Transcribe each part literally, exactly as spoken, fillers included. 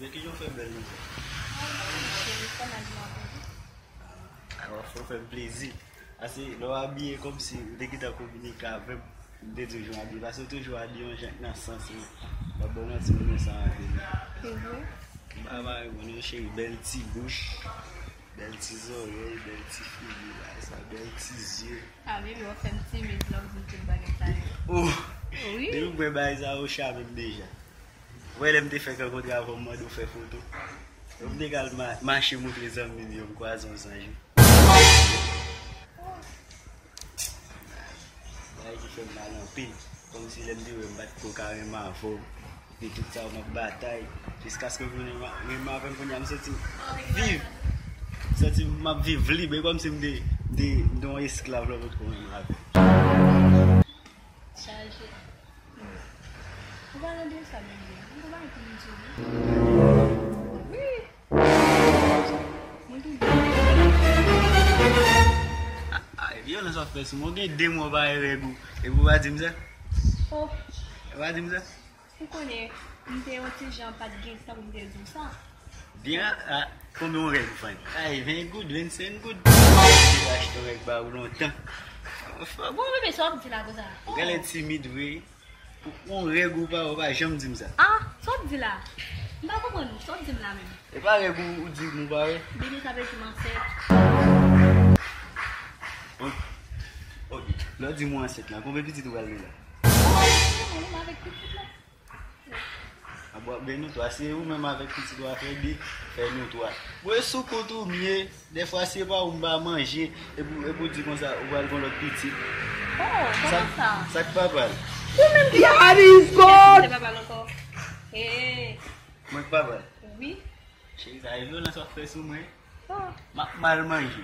Kijan w fè bèl konsa? Alò, fò w fè m plezi. Ase, lè w abiye kòmsi ou te gentan kominike avè m, m te toujou abiye. Paske w toujou abiye yon jan k nan sans ou. M p ap ba w manti, m renmen sa anpil. Se vre? M pa mare konn yon cheri, bèl ti bouch, bèl ti zòrèy, bèl ti figi, bagay sa, bèl ti zye. Ah, baby, w ap fè m timid lè w di m tout bagay sa yo. Oh! Wi. Depi m wè bagay sa yo chame m deja. Ou wè lè m te fèk rankontre avè w, m mande w fè foto. Lè m te kal ma-, mache montre zanmi m yo, m kwaze yon zanj wi. Bagay ki fè m mal anpil. Kòmsi lè m te wè m pa t ko ka renmen avè w. Epi tout sa yo m ap batay. Jiskaske w vin renmen, renmen avè m kounye a, m santi m viv. M santi m ap viv lib. E kòmsi m te, m te, m te yon esklav lè w pa t ko renmen avè m. Chaje. Ou pale de sa, bebe. Ou pa di m di wi. Wi. Mwen tou. Ah, ah, vyolans w ap fè sou mwen. Ou gen de mwa w pa wè règ ou. Epi ou pa di m sa? Oh. Ou pa di m sa? Ou konnen, m te yon ti jan pa t gen tan pou m te di w sa. Byen, a, konbyen yon règ ou fè? Ay, ven goud, vennsenk goud. Ou te achte yon règ ba ou lontan. Bon, bebe, sa w ap di la konsa? Ou genlè timid vre. Yon règ ou pa, ou pa janm di m sa. Ah, sa w ap di la? M pa konprann ou, sa w ap di m la menm? E pa règ ou, ou di m ou pa wè? Bebe, sa vle di m ansent. Ok. Ok. Lè w di m ou ansent la, konbyen pitit ou pral gen la? Mwen menm avèk pitit la. A bon, ben nou twa, se ou menm avèk pitit ou a fè de, fè nou twa. Mwen sou kont ou m ye, dèfwa se pa ou m pa manje, epi, epi w di konsa, ou pral gen lòt pitit. Oh, kòman sa? Sa k papa l? Ou menm ki papa l. Kiyès ki te papa l ankò? Hey. Mwen k papa l? Wi. Cheri, sa e vyolans w ap fè sou mwen. Oh. M ap mal manje.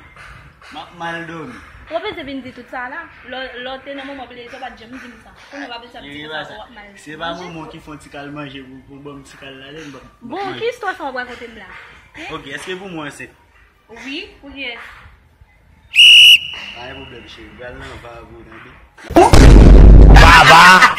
M ap mal dòmi. Ou bezwen vin di tout sa la? Lè, lè w te nan moman plezi, w pa t janm di m sa. Kounye a w pa bezwen ap di m sa, w ap mal manje. Se pa manman w ki fè yon ti kal manje pou, pou ban m ti kal la, lè m ban m manje. Bon, ki istwa sa w ap rakonte m la? Hein? Ok, èske pou mwen ansent? Wi, pou kiyès? Pa gen pwoblèm, cheri. Pral nan va pou tande. Baba!